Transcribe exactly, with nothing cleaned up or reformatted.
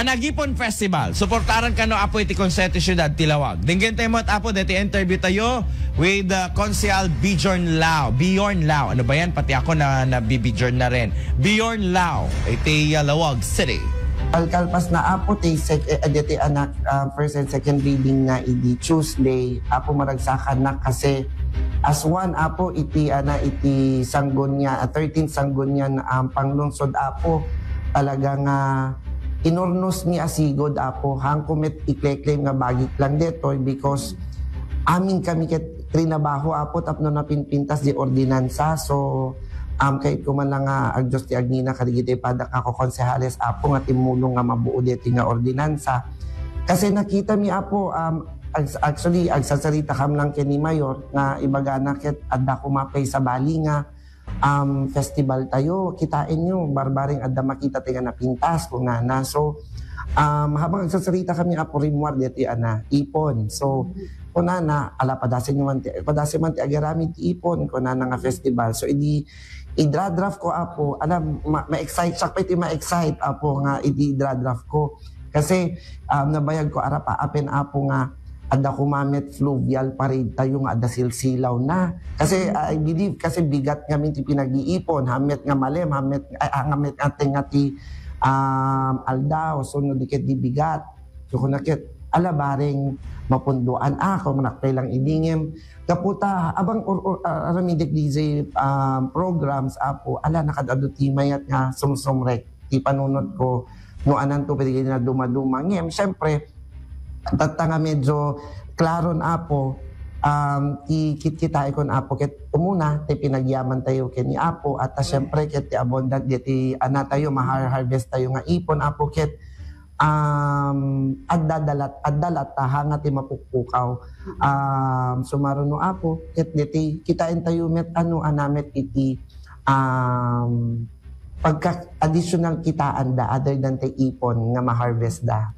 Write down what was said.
Nagipon Festival. Suportaran kano, Apo, iti Konsehal ti Siudad ti Laoag. Denggen tayo met, Apo, deti interview tayo with uh, Konsehal Bjorn Lao. Bjorn Lao. Ano ba yan? Pati ako na, na Bjorn na rin. Bjorn Lao. Iti uh, Laoag City. Kalkalpas na, Apo, ti sec- eh, deti anak, uh, first and second reading na idi Tuesday. Apo, maragsakan na kasi as one, Apo, iti, ana, iti Sanggunian, uh, thirteen Sanggunian, um, panglungsod, Apo, talaga nga inurnos mi a sigud, Apo. Haanko met i-claim nga bagik lang detoy because amin kami ket trinabaho, Apo, tapno napinpintas di ordinansa. So, um, kayatko man lang nga agdios ti agnina kadagiti paddak nga kokonsehales, Apo, nga timmulong nga mabuo deti nga ordinansa. Kasi nakita mi, Apo, um, ag- actually, agsasarita kam lang ken ni Mayor nga ibagana ket adda koma pay sabali nga um, festival tayo, kitaenyo, barbareng adda makita tayo nga napintas, kunana. So, um, habang agsasarita kami, Apo, rimmuar deti, ana, ipon. So, kunana, ala, padasenyo man ti, padasem man ti agaramid ti ipon, kunana nga festival. So, idi, idradraft ko, Apo, alam, ma- ma-excite, siak pa iti ma-excite, Apo, nga idi idradraft ko. Kasi, um, nabayag ko, arap, apen, Apo, nga adda koma met fluvial parade tayo nga adda silsilaw na. Kasi, I believe, kasi bigat ngamin ti pinag-iipon, hamet nga malem, hamet, ay, ah, hamet nga tenga ti, um, aldaw, so no di ket di bigat. So, kuna ket, ala, bareng mapundoan, ah, kung nakpay lang idingem. Kaputa, abang or, or, ah, aramidek D J, um, programs, Apo, ala, nakadado ti mayat nga sumsumrek ti panunot ko, no anan to pwede na dumaduma. Ngem, syempre, tatta nga medyo klaron, Apo, um, ti kitkitaikon, Apo, ket umuna, ti pinagyaman tayo ken ni Apo, at, ah, syempre, ket ti abundant, ti ana tayo, mahar-harvest tayo nga ipon, Apo, ket, um, adda dalat, adda latta, ha, nga ti mapukpukaw. Um, sumaruno, Apo, ket deti, kitaen tayo met, ano, anamet iti, um, pagka additional kitaan da other than ti ipon nga ma-harvest da.